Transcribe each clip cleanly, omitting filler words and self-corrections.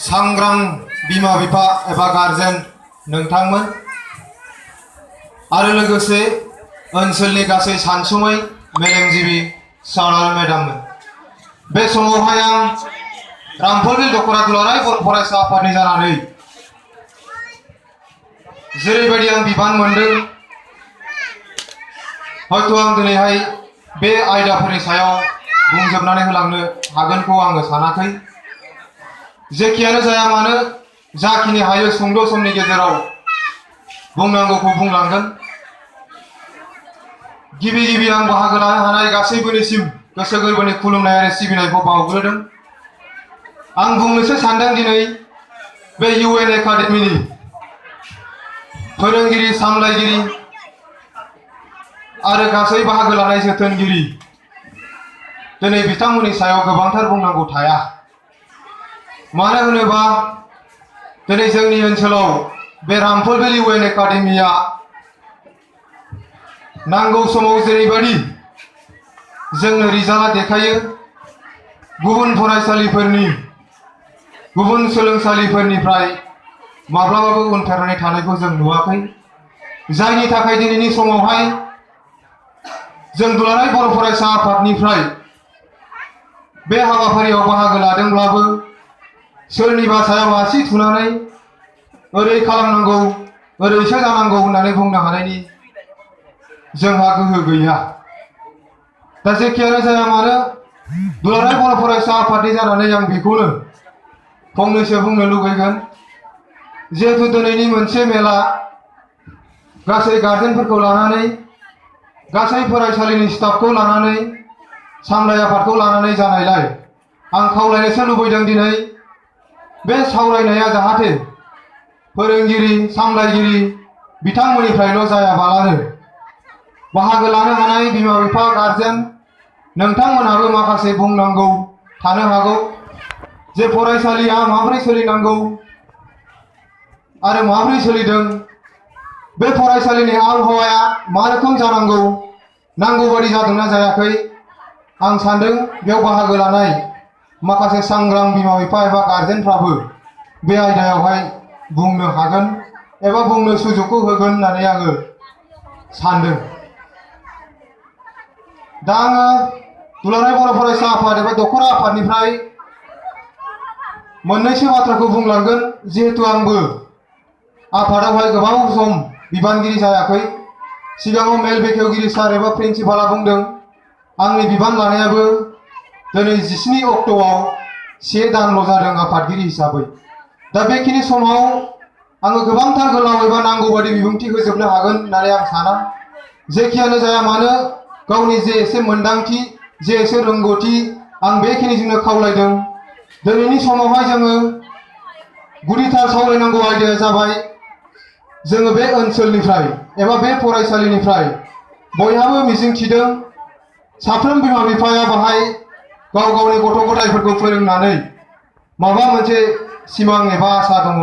सांग्रां बिमा बिफा एबा गारजेन नोंथांमोन आरो लोगोसे ओनसोलनि गासै सानसुमै मेलेमजिबि सार आरो मेडाममोन बे समावहाय आं रामफलबिल दख'रा दुलाराय बर' फरायसा आफादनि जानानै जेरैबायदि आं बिबान मोनदों हयथ' आं दिनैहाय बे आयदाफोरनि सायाव बुंजोबनानै होलांनो हागोनखौ आङो सानाखै जेखियानो जाया मानो जाखिनि हायो सुंद' समनि गेजेराव बुंनांगौखौ बुंलांगोन गिबि आं बाहागो लानो हानाय गासैबोनिसिम गोसो गोरबोनि खुलुमनाय आरो सिबिनायखौ बावग्रोदों आं बुंनोसो सानदों दिनै बे UN एकाडेमिनि फोरोंगिरि सामलायगिरि आरो गासै बाहागो लानाय जोथोनगिरि दिनै बिथांमोननि सायाव गोबांथार बुंनांगौ थाया मानो होनोबा दिनै जोंनि ओनसोलाव बे रामफलबिल UN एकाडेमिया नांगौ समाव जेरैबायदि जोंनो रिजाल्टआ देखायो गुबुन फरायसालिफोरनि गुबुन सोलोंसालिफोरनिफ्राय माब्लाबाबो उनफेरनानै थानायखौ जों नुवाखै जायनि थाखाय दिनैनि समावहाय जों दुलाराय बर' फरायसा आफादनिफ्राय बे हाबाफारियाव बाहागो लादोंब्लाबो सोरनिबा सायाव आसि थुनानै ओरै खालामनांगौ ओरैसो जानांगौ होननानै बुंनो हानायनि जोंहा गोहो गैया दा जेखियानो जाया मानो दुलाराय बर' फरायसा आफादनि जानानै आं बेखौनो फंनैसो बुंनो लुगैगोन जिहेतु दिनैनि मोनसे मेला गासै गार्जेनफोरखौ लानानै गासै फरायसालिनि स्टाफखौ लानानै सामलाय आफादखौ लानानै जानायलाय आं खावलायनोसो लुबैदों दिनै बे सावरायनाया जाहाथे फोरोंगिरि सामलायगिरि बिथांमोननिफ्रायल' जायाबालानो बाहागो लानो हानाय बिमा बिफा गार्जेन नोंथांमोनहाबो माखासे बुंनांगौ थानो हागौ जे फरायसालिया माबोरै सोलिनांगौ आरो माबोरै सोलिदों बे फरायसालिनि आबहावाया मा रोखोम जानांगौ नांगौ बादि जादोंना जायाखै आं सान्दों बेयाव बाहागो लानाय माखासे सांग्रां बिमा बिफा एबा गार्जेनफ्राबो बे आयदायावहाय बुंनो हागोन एबा बुंनो सुजुगखौ होगोन होननानै आङो सान्दों दा आङो दुलाराय बर' फरायसा आफाद एबा दख'रा आफादनिफ्राय मोननैसो बाथ्राखौ बुंलांगोन जिहेतु आंबो आफादावहाय गोबाव सम बिबानगिरि जायाखै सिगाङाव मेल बेखेवगिरि सार एबा प्रिन्सिपाला बुंदों आंनि बिबान लानायाबो दिनै 17 अक्ट'आव 1 दानल' जादों आफादगिरि हिसाबै दा बेखिनि समाव आङो गोबांथार गोलाव एबा नांगौ बादि बिबुंथि होजोबनो हागोन होननानै आं साना जेखियानो जाया मानो गावनि जे एसे मोन्दांथि जे एसे रोंगौथि आं बेखिनिजोंनो खावलायदों दिनैनि समावहाय जोङो गुदिथार सावरायनांगौ आयदाया जाबाय जोङो बे ओनसोलनिफ्राय एबा बे फरायसालिनिफ्राय बयहाबो मिजिं थिदों साफ्रोम बिमा बिफाया बाहाय गाव गावनि गथ' गथायफोरखौ फोरोंनानै माबा मोनसे सिमां एबा आसा दङ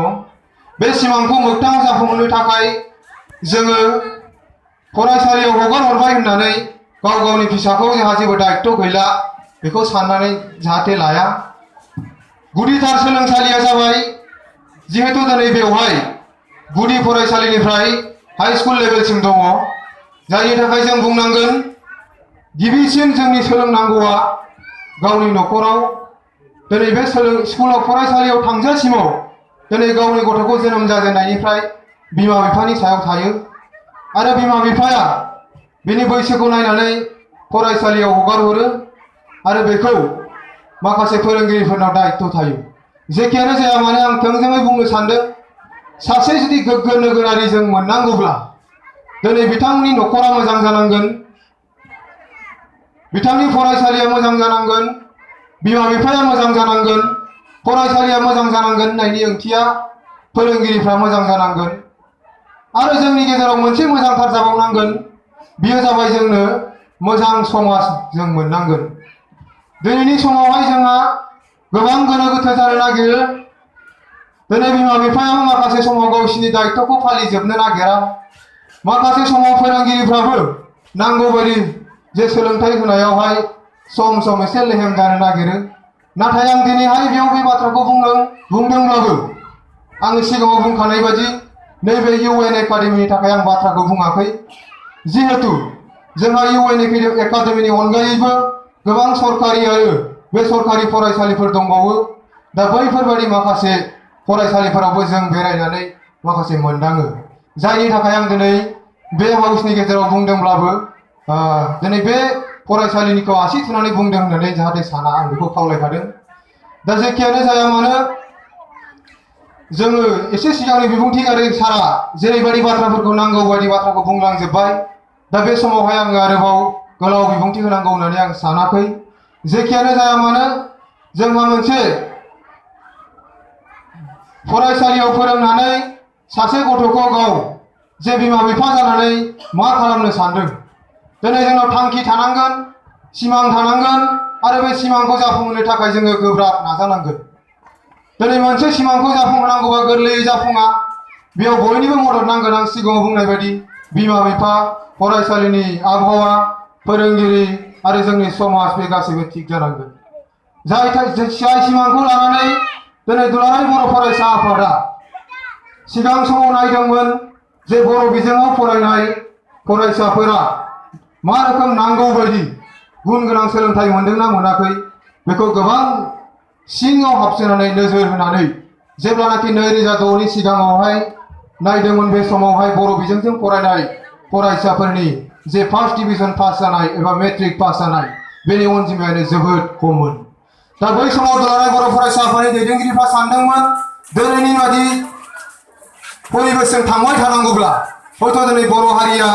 बे सिमांखौ मोगथाङाव जाफुंहोनो थाखाय जोङो फरायसालियाव हगार हरबाय होननानै गाव गावनि फिसाखौ जोंहा जेबो दायित्व गैला बेखौ साननानै जाहाथे लाया गुदिथार सोलोंसालिया जाबाय जिहेतु दिनै बेवहाय गुदि फरायसालिनिफ्राय हाई स्कुल लेभेलसिम दङ जायनि थाखाय जों बुंनांगोन गिबिसिन जोंनि सोलोंनांगौआ गावनि न'खराव दिनै बे स्कुलाव फरायसालियाव थांजासिमाव दिनै गावनि गथ'खौ जोनोम जाजेननायनिफ्राय बिमा बिफानि सायाव थायो आरो बिमा बिफाया बिनि बैसोखौ नायनानै फरायसालियाव हगार हरो आरो बेखौ माखासे फोरोंगिरिफोरनाव दायित्व थायो जेखियानो जाया मानो आं थोंजोङै बुंनो सानदों सासे जुदि गोग्गो नोगोरारि जों मोननांगौब्ला दिनै बिथांनि न'खरा मोजां जानांगोन बिथांनि फरायसालिया मोजां जानांगोन बिमा बिफाया मोजां जानांगोन फरायसालिया मोजां जानांगोन होननायनि ओंथिया फोरोंगिरिफ्रा मोजां जानांगोन आरो जोंनि गेजेराव मोनसे मोजांथार जाबावनांगोन बियो जाबाय जोंनो मोजां समाज जों मोननांगोन दिनैनि समावहाय जोंहा गोबां गोनो गोथो जानो नागिरो दिनै बिमा बिफायाबो माखासे समाव गावसिनि दायित्वखौ फालिजोबनो नागिरा माखासे समाव फोरोंगिरिफ्राबो नांगौ बायदि जे सोलोंथाइ होनायावहाय सम सम एसे लेहेम जानो नागिरो नाथाय आं दिनैहाय बेयाव बे बाथ्राखौ बुंदों बुंदोंब्लाबो आं सिगाङाव बुंखानाय बायदि नैबे UN एकाडेमिनि थाखाय आं बाथ्राखौ बुङाखै जिहेतु जोंहा UN एकाडेमिनि अनगायैबो गोबां सरकारि आरो बेसरकारि फरायसालिफोर दंबावो दा बैफोरबायदि माखासे फरायसालिफोरावबो जों बेरायनानै माखासे मोनदाङो जायनि थाखाय आं दिनै बे हाउसनि गेजेराव बुंदोंब्लाबो दिनै बे फरायसालिनिखौ आसि थुनानै बुंदों होननानै जाहाथे साना आं बेखौ खावलायखादों दा जेखियानो जाया मानो जोङो एसे सिगांनि बिबुंथिगिरि सारा जेरैबायदि बाथ्राफोरखौ नांगौ बायदि बाथ्राखौ बुंलांजोब्बाय दा बे समावहाय आङो आरोबाव गोलाव बिबुंथि होनांगौ होननानै आं सानाखै जेखियानो जाया मानो जोंहा मोनसे फरायसालियाव फोरोंनानै सासे गथ'खौ गाव जे बिमा बिफा जानानै मा खालामनो सानदों दिनै जोंनाव थांखि थानांगोन सिमां थानांगोन आरो बे सिमांखौ जाफुंहोनो थाखाय जोङो गोब्राब नाजानांगोन दिनै मोनसे सिमांखौ जाफुंहोनांगौबा गोरलैयै जाफुङा बेयाव बयनिबो मदद नांगोन आं सिगाङाव बुंनाय बायदि बिमा बिफा फरायसालिनि आबहावा फोरोंगिरि आरो जोंनि समाज बे गासैबो थिग जानांगोन जाय सिमांखौ लानानै दिनै दुलाराय बर' फरायसा आफादा सिगां समाव नायदोंमोन जे बर' बिजोङाव फरायनाय फरायसाफोरा मा रोखोम नांगौ बायदि गुन गोनां सोलोंथाइ मोनदोंना मोनाखै बेखौ गोबां सिङाव हाबसोनानै नोजोर होनानै जेब्लानाखि 2006नि सिगाङावहाय नायदोंमोन बे समावहाय बर' बिजोंजों फरायनाय फरायसाफोरनि जे फार्स्ट डिभिजन पास जानाय एबा मेट्रिक पास जानाय बेनि अनजिमायानो जोबोद खममोन दा बै समाव दुलाराय बर' फरायसा आफादनि दैदेनगिरिफ्रा सानदोंमोन दिनैनि बादि परिबेसजों थांबाय थानांगौब्ला हयथ' दिनै बर' हारिया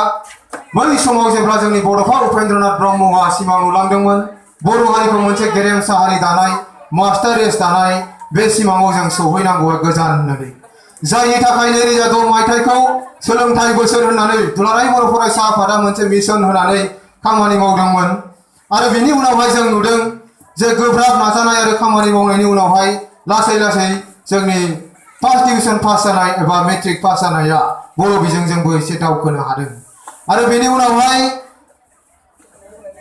बै समाव जेब्ला जोंनि बड'फा उपेन्द्रनाथ ब्रह्मआ सिमां नुलांदोंमोन बर' हारिखौ मोनसे गेरेमसा हारि दानाय मास्टार रेस दानाय बे सिमाङाव जों सौहैनांगौआ गोजान होननानै जायनि थाखाय 2006 मायथाइखौ सोलोंथाइ बोसोर होननानै दुलाराय बर' फरायसा आफादा मोनसे मिशन होनानै खामानि मावदोंमोन आरो बिनि उनावहाय जों नुदों जे गोब्राब नाजानाय आरो खामानि मावनायनि उनावहाय लासै लासै जोंनि फार्स्ट डिभिजन पास जानाय एबा मेट्रिक पास जानाया बर' बिजोंजोंबो एसे दावखोनो हादों आरो बेनि उनावहाय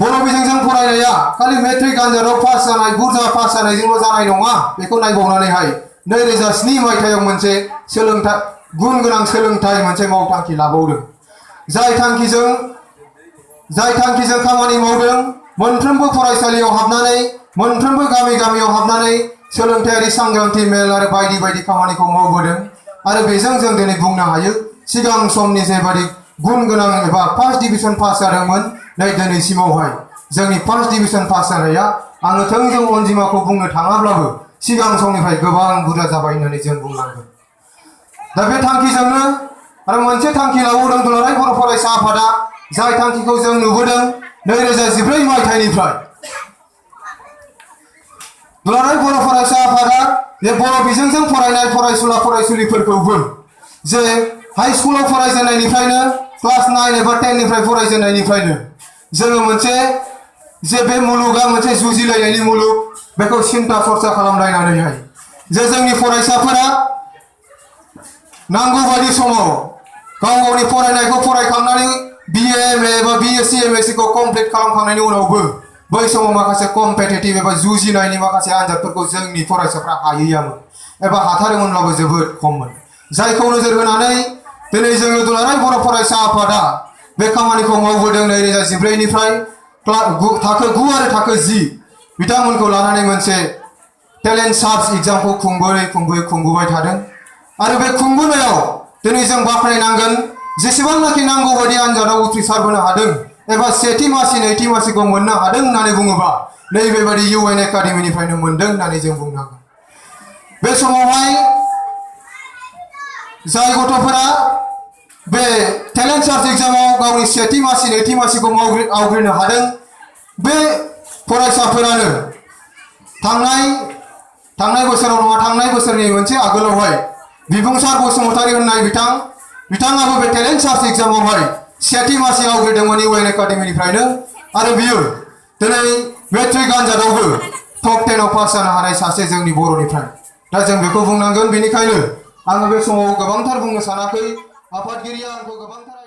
बर' बिजोंजों फरायनाया खालि मेट्रिक आनजादाव पास जानाय बुरजा पास जानायजोंल' जानाय नङा बेखौ नायबावनानैहाय 2007 मायथाइयाव मोनसे सोलोंथाइ गुन गोनां सोलोंथाइ मोनसे मावथांखि लाबावदों जाय थांखिजों खामानि मावदों मोनफ्रोमबो फरायसालियाव हाबनानै मोनफ्रोमबो गामियाव हाबनानै सोलोंथायारि सांग्रांथि मेल आरो बायदि बायदि खामानिखौ मावबोदों आरो बेजों जों दिनै बुंनो हायो सिगां समनि जेबादि गुन गोनां एबा फार्स्ट डिभिजन पास जादोंमोन नै दिनैसिमावहाय जोंनि फार्स्ट डिभिजन पास जानाया आङो थोंजों अनजिमाखौ बुंनो थाङाब्लाबो सिगां समनिफ्राय गोबां बुरजा जाबाय होननानै जों बुंनांगोन दा बे थांखिजोंनो आरो मोनसे थांखि लाबावदों दुलाराय बर' फरायसा आफादा जाय थांखिखौ जों नुबोदों 2014 मायथाइनिफ्राय दुलाराय बर' फरायसा आफादा जे बर' बिजोंजों फरायनाय फरायसुला फरायसुलिफोरखौबो जे हाई स्कुलाव फरायजेननायनिफ्रायनो क्लास 9 एबा 10 निफ्राय फरायजेननायनिफ्रायनो जोङो मोनसे जे बे मुलुगा मोनसे जुजिलायनायनि मुलुग बेखौ सिन्था सरसा खालामलायनानैहाय जे जोंनि फरायसाफोरा नांगौ बायदि समाव गावनि फरायनायखौ फरायखांनानै BA MA एबा BSc MSc खौ कमप्लिट खालामखांनायनि उनावबो बै समाव माखासे कम्पिटिटिभ एबा जुजिनायनि माखासे आनजादफोरखौ जोंनि फरायसाफ्रा हाहैयामोन एबा हाथारोमोनब्लाबो जोबोद खममोन जायखौ नोजोर होनानै दिनै जोङो दुलाराय बर' फरायसा आफादा बे खामानिखौ मावबोदों 2014 निफ्राय थाखो 9 आरो थाखो 10 बिथांमोनखौ लानानै मोनसे टेलेन्ट सार्च एग्जामखौ खुंबोबाय थादों आरो बे खुंबोनायाव दिनै जों बाख्नायनांगोन जेसेबांनाखि नांगौ बायदि आनजादाव उथ्रिसारबोनो हादों एबा सेथि मासि नैथि मासिखौ मोननो हादों होननानै बुङोबा नैबेबायदि UN एकाडेमिनिफ्रायनो मोनदों होननानै जों बुंनांगोन बे समावहाय जाय गथ'फोरा बे टेलेन्ट सार्च एग्जामाव गावनि सेथि मासि नैथि मासिखौ आवग्रिनो हादों बे फरायसाफोरानो थांनाय बोसोराव नङा थांनाय बोसोरनि मोनसे आगोलावहाय बिबुंसार बसुमतारी होननाय बिथाङाबो बे टेलेन्ट सार्च एग्जामावहाय सेथि मासि आवग्रिदोंमोन UN एकाडेमिनिफ्रायनो आरो बियो दिनै मेट्रिक आनजादावबो टप 10 आव पास जानो हानाय सासे जोंनि बर'निफ्राय दा जों बेखौ बुंनांगोन बेनिखायनो आङो बे समाव गोबांथार बुंनो सानाखै आफादगिरिया आंखौ गोबांथार